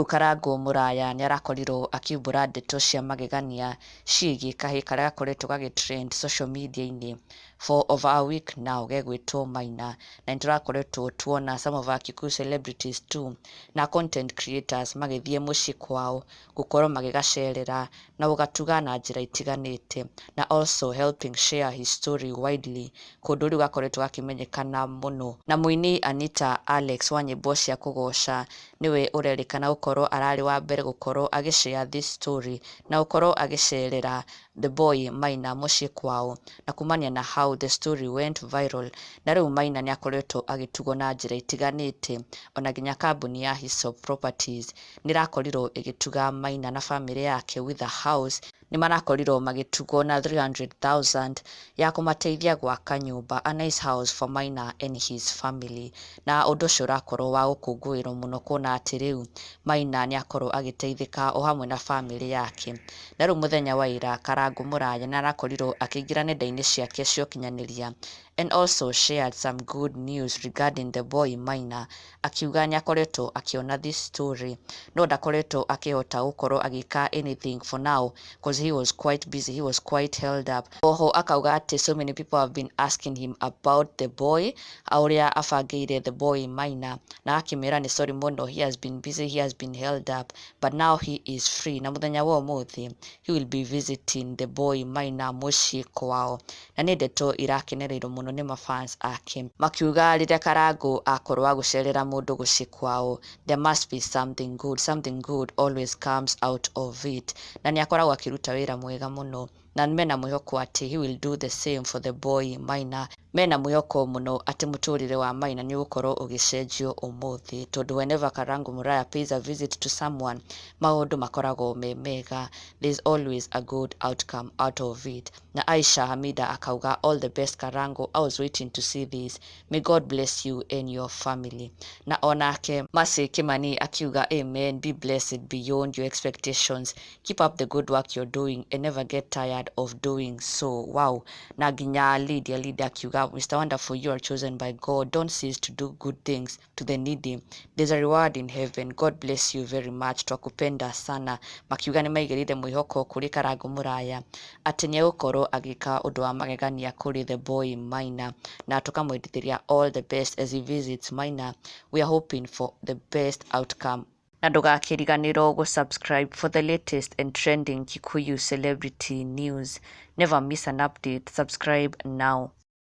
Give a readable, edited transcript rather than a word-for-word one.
Rĩu Karangũ Mũraya nĩarakorirwo akiumbũra ndeto cia magegania ciĩgiĩ kahĩĩ karĩa gakoretwo gagĩ trend social media-inĩ for over a week now gegwĩtwo Maina. Na nĩtũrakoretwo tuona some of our Kikuyu celebrities too na content creators magĩthiĩ mũciĩ kwao gũkorwo magĩgacerera na gũgatuga na njĩra itiganĩte, na also helping share his story widely, kũndũ rĩu gakoretwo gakĩmenyekana mũno. Na mũini Anita Alex wa nyĩmbo cia kũgoca nĩwe ũrerĩkana gũkorwo ararĩ wa mbere gũkorwo agĩ share this story na gũkorwo agĩcerera the boy Maina mũciĩ kwao, na kumania na how the story went viral. Na rĩu Maina nĩ akoretwo agĩtugwo na njĩra itiganĩte, ona nginya kambuni ya Hyssop Properties nĩ ĩrakorirwo ĩgĩtuga Maina na bamĩrĩ yake with a house. Nĩ marakorirwo magĩtugwo na 300,000 ya kũmateithia gwaka nyũmba, a nice house for Maina and his family. Na ũndũ ũcio ũrakorwo wa gũkũngũĩrwo mũno, kuona atĩ rĩu Maina nĩ akorwo agĩteithĩka o hamwe na bamĩrĩ yake. Na rĩu mũthenya wa ira, Karangũ Mũraya nĩ arakorirwo akĩingĩra nenda-inĩ ciake cia ũkinyanĩria and also shared some good news regarding the boy Maina, akiuga nĩ akoretwo akĩona this story no ndakoretwo akĩhota gũkorwo agĩka anything for now 'cause he was quite busy, he was quite held up. Oho akauga atĩ so many people have been asking him about the boy, ũrĩa abangĩire the boy Maina, na akĩmera nĩ sorry mũno, he has been busy, he has been held up, but now he is free, na mũthenya wa ũmũthĩ he will be visiting the boy Maina mũciĩ kwao. Na nĩ ndeto irakenereirwo mũno nĩ mafans ake, makiuga rĩrĩa Karangũ akorwo wa gũcerera mũndũ mũciĩ kwao, there must be something good, something good always comes out of it. Na nĩ akoragwo akĩruta wĩra mwega mũno, na mena mwĩhoko atĩ he will do the same for the boy Maina. Mena mwĩhoko mũno atĩ mũtũrĩre wa Maina nĩ ũgũkorwo ũgĩcenjio ũmũthĩ, tondũ whenever Karangu Muraya pays a visit to someone, maũndũ makoragwo me mega, there's always a good outcome out of it. Na Aisha Hamida akauga, "All the best, Karangu. I was waiting to see this. May God bless you and your family." Na onake Mercy Kimani akiuga, "Amen, be blessed beyond your expectations. Keep up the good work you're doing and never get tired of doing so." Wow. Na nginya Lydia Lydia akiuga, "Mr. Wonderful, you are chosen by God. Don't cease to do good things to the needy. There's a reward in heaven. God bless you very much. Twakupenda sana." Makiuga nĩ maigĩrĩire mwĩhoko kũrĩ Karangu Mũraya atĩ nĩ egũkorwo agĩka ũndũ wa magegania kũrĩ the boy Maina, na tũkamwendithĩria all the best as he visits Maina. We are hoping for the best outcome. Na ndũgakĩriganĩrwo gũ-subscribe for the latest and trending Kikuyu celebrity news. Never miss an update. Subscribe now.